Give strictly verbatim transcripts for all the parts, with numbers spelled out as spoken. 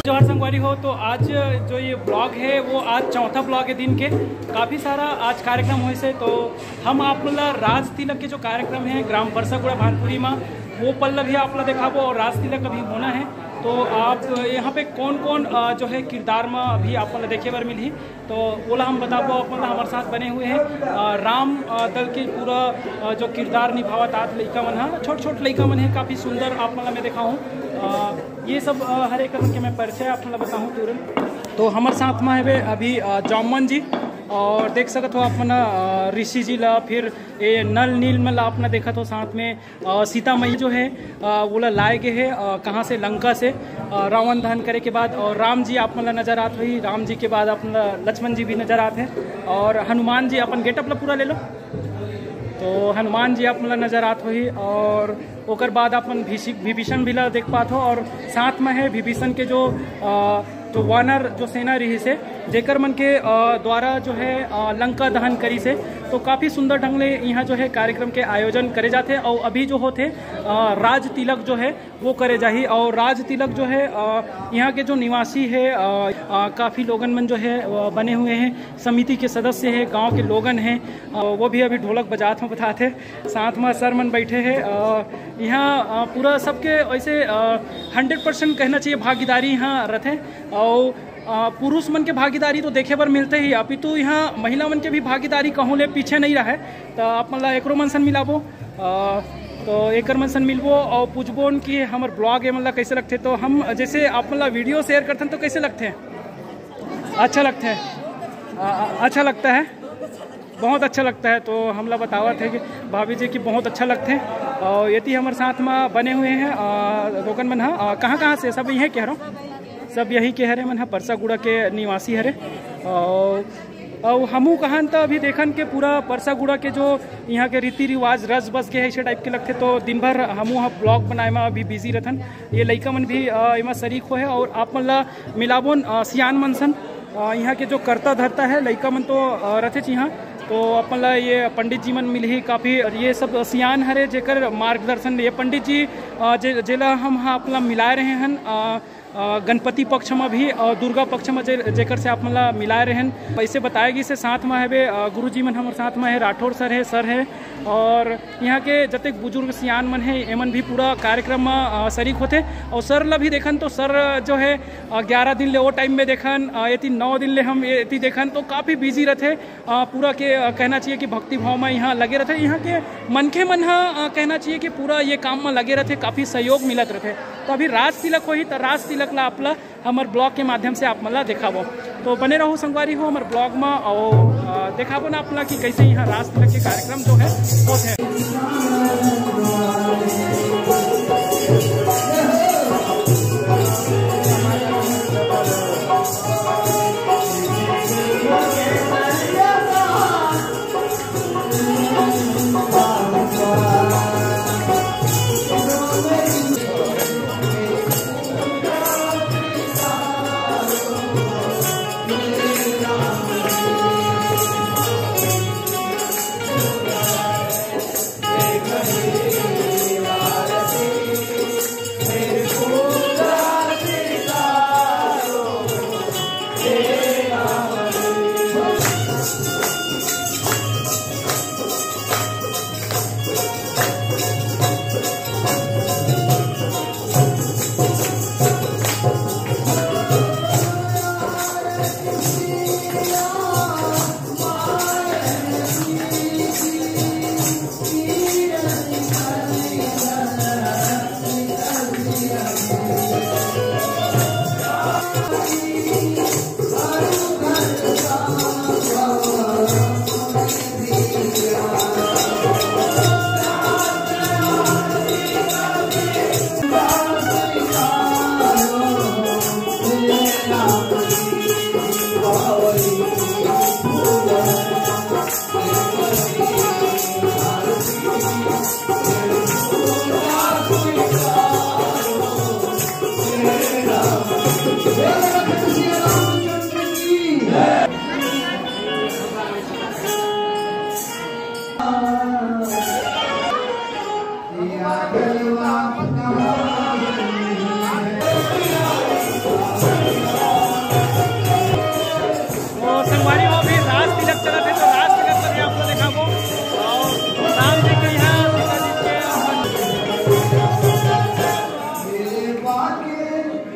जोहार संगवारी हो, तो आज जो ये ब्लॉग है वो आज चौथा ब्लॉग है दिन के। काफ़ी सारा आज कार्यक्रम होइस हे, तो हम आप मन ला राज तिलक के जो कार्यक्रम है ग्राम परसागुड़ा भानपुरी मा, वो पल ला भी आप ला देखाबो और राज तिलक अभी होना है। तो आप यहाँ पे कौन कौन अ, जो है किरदार मा अभी आप मन ला देखे बर मिलही, तो ओला हम बताबो आप मन ला। हमारे साथ बने हुए हैं अ, राम अ, दल के पूरा अ, जो किरदार निभावत आत लइका मन हा, छोट छोट लइका मन है, काफ़ी सुंदर आप मन ला मैं देखाहूँ। अ, ये सब अ, हर एक मन के मैं परिचय आप मन ला बताहूँ तुरंत। तो हमारे साथ में है अभी अ, जॉमन जी, और देख सकत हो आप मन अ, ऋषि जी ला, फिर ये नल नील मन ला आप मन देखत हो साथ में। अ, सीता मैया जो है अ, ओला लाए गए है अ, कहाँ से, लंका से अ, रावण दहन करे के बाद। और राम जी आप मन ला नजर आत होही, राम जी के बाद आप मन ला लक्ष्मण जी भी नजर आत है और हनुमान जी। अपन गेटअप ला पूरा ले लो, तो हनुमान जी आप मन ला नजर आत होही और ओकर बाद अपन भीषि-, विभीषण भी ला देख पात हो और साथ में है विभीषण के जो अ, जो वानर जो सेना रहिस हे, जेकर मन के अ, द्वारा जो है अ, लंका दहन करिस हे। तो काफ़ी सुंदर ढंग ले यहाँ जो है कार्यक्रम के आयोजन करे जाथे। और अभी जो होथे अ, राज तिलक जो है वो करे जाही। और राज तिलक जो है अ, यहाँ के जो निवासी है अ, अ, काफ़ी लोगन मन जो है अ, बने हुए हैं, समिति के सदस्य है, गांव के लोगन हैं, अ, वो भी अभी ढोलक बजात में बताते, साथ में सर मन बैठे हैं। अ, यहाँ अ, पूरा सबके ऐसे हंड्रेड परसेंट कहना चाहिए भागीदारी यहाँ रथे। और अ, पुरुष मन के भागीदारी तो देखे बर मिलते ही, अपितु यहाँ महिला मन के भी भागीदारी कहूँ ले पीछे नहीं रहे। तो आप मन ला एकरो मन सन मिलाबो। अ, तो एकर मन सन मिलबो और पूछबो उन कि हमर ब्लॉग ये मन ला कैसे लगथे। तो हम जैसे आप मन ला वीडियो शेयर करथन तो कैसे लगथे? अच्छा लगथे। अ, अच्छा लगता है, बहुत अच्छा लगता है। तो हमला बतावत है कि भाभी जी की बहुत अच्छा लगथे। और यदि हमारे साथ में बने हुए हैं अ, लोगन मन हा, अ, कहाँ कहाँ से? सब यहीं के हरो, सब यहीं के हरे मन हा, परसागुड़ा के निवासी हरे। और और हमू कहन त अभी देखन के पूरा परसागुड़ा के जो यहाँ के रीति रिवाज रस बस के है, इसे टाइप के लगथे। तो दिन भर हमू ह ब्लॉग बनाए में अभी बिजी रथन। ये लइका मन भी अ, एमा शरीक होहे और आप मन ला मिलाबोन अ, सियान मन सन। अ, यहाँ के जो कर्ता धर्ता है लइका मन तो अ, रथेच यहाँ। तो अपन ला ये पंडित जी मन मिलही काफ़ी, और ये सब सियान हरे जेकर मार्गदर्शन। ये पंडित जी अ, जे, जेला हम हाँ अपन ला मिलाए रहे हन अ, अ, गणपति पक्ष में भी और दुर्गा पक्ष में जे, जेकर से आप मन ला मिलाए रहेन। वैसे बताया गई से साथ में हवे अ, गुरु जी मन हमर साथ में है, राठौर सर है, सर है, और यहाँ के जतेक बुजुर्ग सियान मन है, एमन भी पूरा कार्यक्रम में अ, शरीक होथे। और सर ला भी देखन तो सर जो है अ, ग्यारह दिन ले वो टाइम में देखन, अ, एती नौ दिन ले हम एती देखन तो काफ़ी बिजी रथे। अ, पूरा के अ, कहना चाहिए कि भक्ति भाव में यहाँ लगे रथे। यहाँ के मनखे मन ह अ, कहना चाहिए कि पूरा ये काम में लगे रथे, काफ़ी सहयोग मिलत रथे। तो अभी राज तिलक होही तो राज तिलक ला आप ला हमर ब्लॉग के माध्यम से आप मन ला देखाबो। तो बने रहो संगवारी हो हमर ब्लॉग में और अ, देखाबो ना आप ला कि कैसे यहाँ राज तिलक के कार्यक्रम जो है होथे।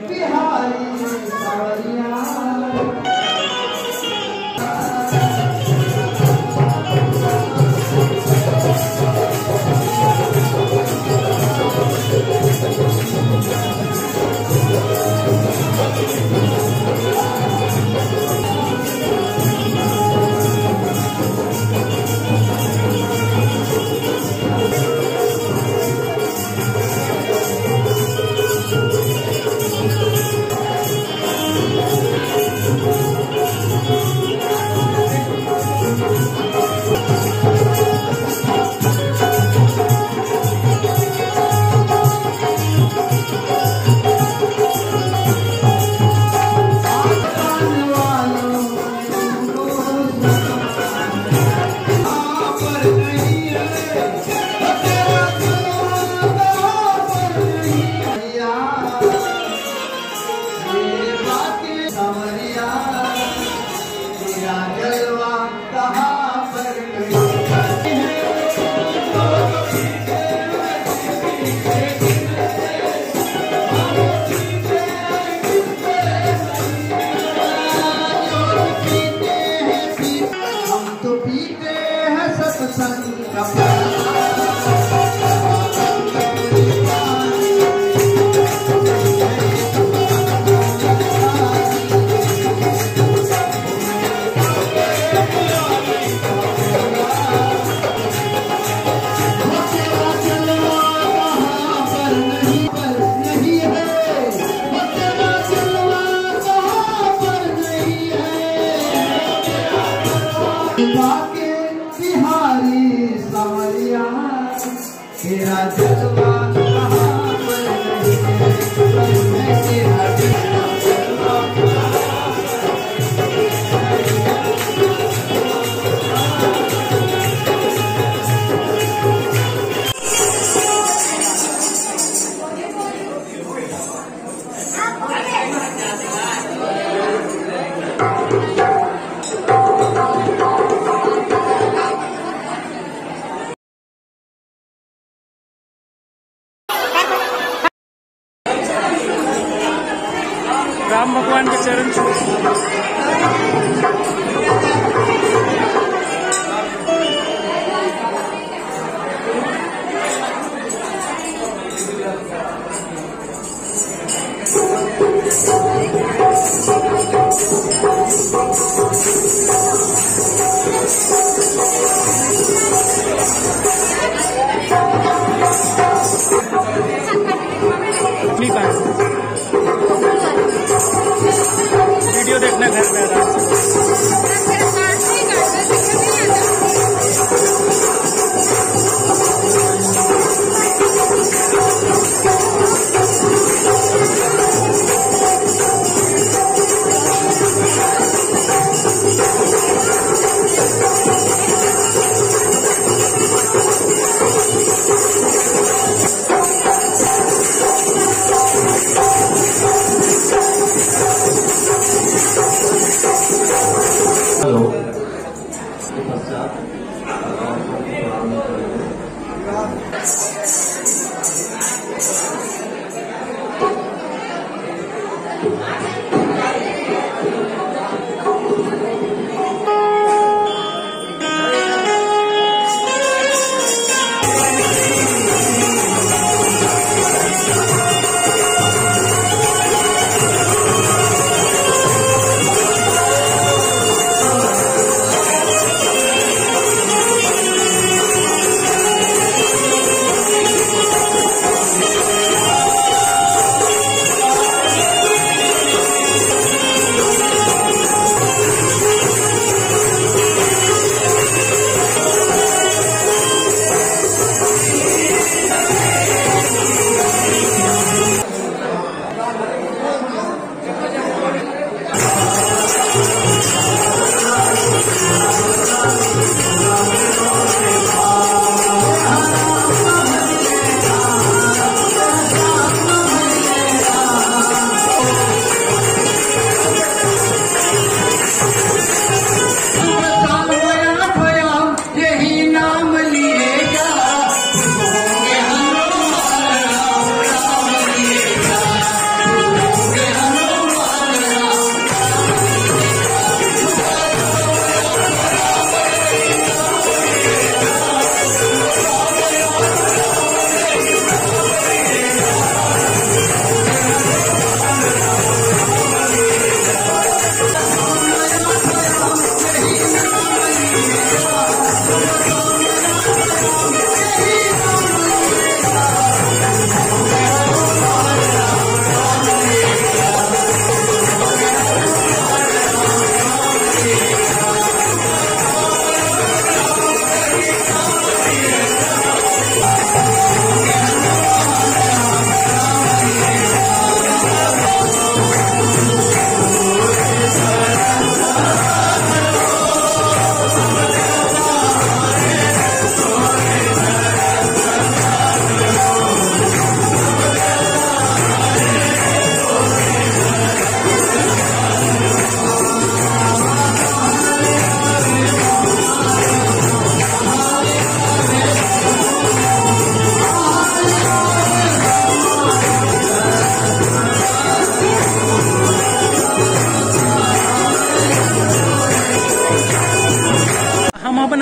बिहारी सावरिया। हम तो पीते हैं सत्संग का। बाके बिहारी सावरिया, तेरा जलवा कहाँ पर नहीं है, तेरा जलवा। राम भगवान के चरण छू। वीडियो देखना घर में आराम से। हेलो।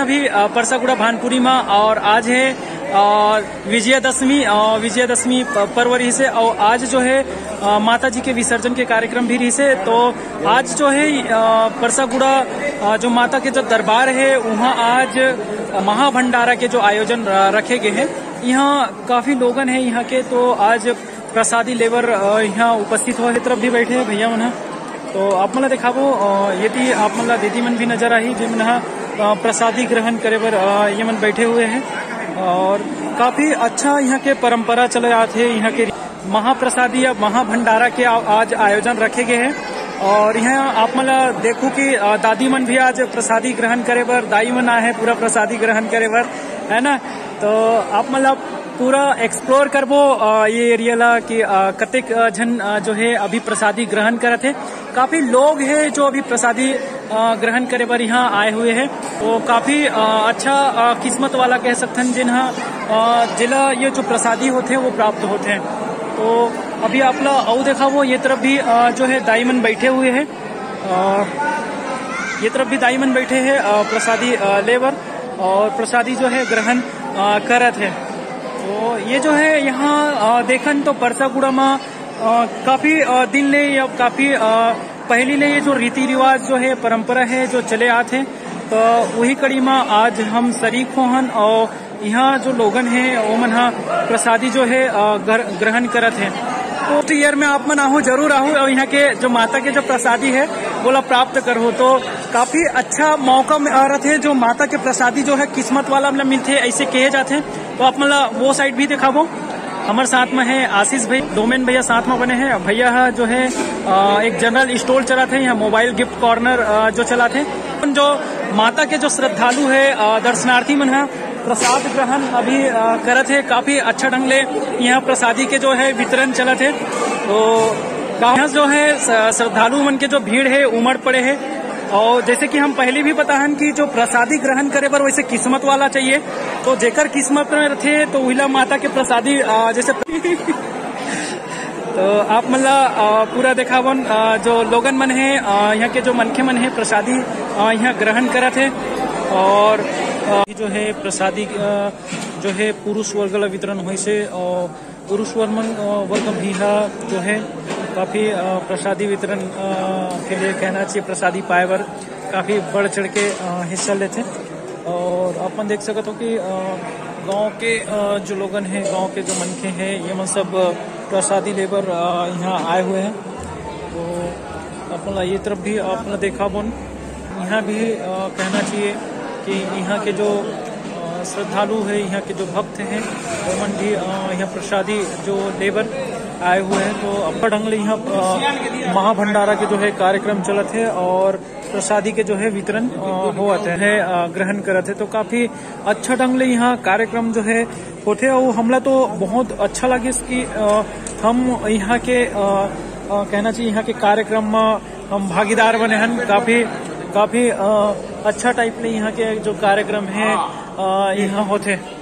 भी, अ, परसागुड़ा भानपुरी मा, और आज है, अ, विजयादशमी, अ, विजयादशमी प-, पर्व रहिसे, और आज जो है, अ, माता जी के विसर्जन के कार्यक्रम भी रहिसे। तो आज जो है, अ, परसागुड़ा, अ, जो माता के जो दरबार है, वहाँ आज महाभंडारा के जो आयोजन र-, रखे गए हैं। यहाँ काफी लोगन है यहाँ के, तो आज प्रसादी लेबर, अ, यहाँ उपस्थित हो, ये तरफ भी बैठे हैं भैया मन ह। तो आप मन ला दिखाबो, अ, ये ती आप मन ला दीदी मन भी नजर आही, जे मन ह, अ, प्रसादी ग्रहण करे बर, अ, ये मन बैठे हुए हैं। और काफी अच्छा यहाँ के परंपरा चले आत हे, यहाँ के महाप्रसादी या महाभंडारा के आ-, आज आयोजन रखे गए हैं। और यहाँ आप मन ला देखू कि, अ, दादी मन भी आज प्रसादी ग्रहण करे बर, दाई मन आए हैं पूरा प्रसादी ग्रहण करे बर, है ना। तो आप मन ला पूरा एक्सप्लोर करबो, अ, ये एरिया ला कि, अ, कतेक, अ, झन, अ, जो है अभी प्रसादी ग्रहण करत हे। काफी लोग है जो अभी प्रसादी, अ, ग्रहण करे बर यहाँ आए हुए हैं। तो काफी, अ, अच्छा, अ, किस्मत वाला कह सकथन जिन ह, अ, जेला ये जो प्रसादी होथे वो प्राप्त होथे। तो अभी आप ला अउ देखाबो, ये तरफ भी, अ, जो है दाई मन बैठे हुए हैं। अ, ये तरफ भी दाई मन बैठे हैं, अ, प्रसादी, अ, लेबर और प्रसादी जो है ग्रहण, अ, करत है। तो ये जो है यहाँ, अ, देखन तो परसागुड़ा मा, अ, काफी, अ, दिन ले या काफी, अ, पहली ले ये जो रीति रिवाज जो है, परंपरा है जो चले आत है, तो वही कड़ी मा आज हम शरीक होहन और यहाँ जो लोगन हे, ओमन ह प्रसादी जो है, अ, ग्र-, ग्रहण करत हे। तो ईयर में आप मन आहू, जरूर आहू। और यहाँ के जो माता के जो प्रसादी है, वोला प्राप्त करहू। तो काफी अच्छा मौका में, अ, रथे, जो माता के प्रसादी जो है किस्मत वाला मतलब मिलथे, ऐसे कहे जाथे। तो आप मन ला वो साइड भी दिखाबो। हमर साथ में है आशीष भाई, डोमेन भैया साथ में बने हैं। भैया ह जो है, अ, एक जनरल स्टोर चलाथे, यहाँ मोबाइल गिफ्ट कॉर्नर, अ, जो चलाथे। जो माता के जो श्रद्धालु है, अ, दर्शनार्थी मन ह प्रसाद ग्रहण अभी, अ, करत हे। काफी अच्छा ढंग ले यहाँ प्रसादी के जो है वितरण चलत हे। तो यहाँ जो है स-, श्रद्धालु मन के जो भीड़ है उमड़ पड़े है। और जैसे कि हम पहले भी बताहन कि जो प्रसादी ग्रहण करे बर वैसे किस्मत वाला चाहिए, तो जेकर किस्मत में रथे तो उहिला माता के प्रसादी, अ, जैसे तो आप मन ला, अ, पूरा देखावन, अ, जो लोगन मन हे, अ, यहाँ के जो मनखे मन हे, प्रसादी, अ, यहाँ ग्रहण करत हे। और, अ, जो है प्रसादी, अ, जो है पुरुष वर्ग ला वितरण होइसे, और पुरुष वर्ग मन, अ, वर्ग भी हा जो है काफी, अ, प्रसादी वितरण, अ, के लिए कहना चाहिए, प्रसादी पाए बर काफी बढ़ चढ़ के, अ, हिस्सा लेथे। और अपन देख सकत हो कि, अ, गांव के, अ, जो लोगन हे, गांव के जो मनखे हे, ये मन सब, अ, प्रसादी लेबर, अ, यहाँ आए हुए हैं। तो अपन ला ये तरफ भी अपन ला देखाबोन। यहाँ भी, अ, कहना चाहिए कि यहाँ के जो, अ, श्रद्धालु है, यहाँ के जो भक्त हैं, वो मन भी, अ, यहाँ प्रसादी जो लेबर आए हुए हैं। तो अब्बड़ ढंग ले यहाँ, अ, महाभंडारा के जो है कार्यक्रम चलत है और प्रसादी के जो है वितरण, अ, होवत है, अ, ग्रहण करत है। तो काफी अच्छा ढंग ले यहाँ कार्यक्रम जो है होथे। और हमला तो बहुत अच्छा लगिस कि, अ, हम यहाँ के, अ, अ, कहना चाहिए, यहाँ के कार्यक्रम में हम भागीदार बने हन। काफी, काफी, अ, अच्छा टाइप ले यहाँ के जो कार्यक्रम है, अ, यहाँ होथे।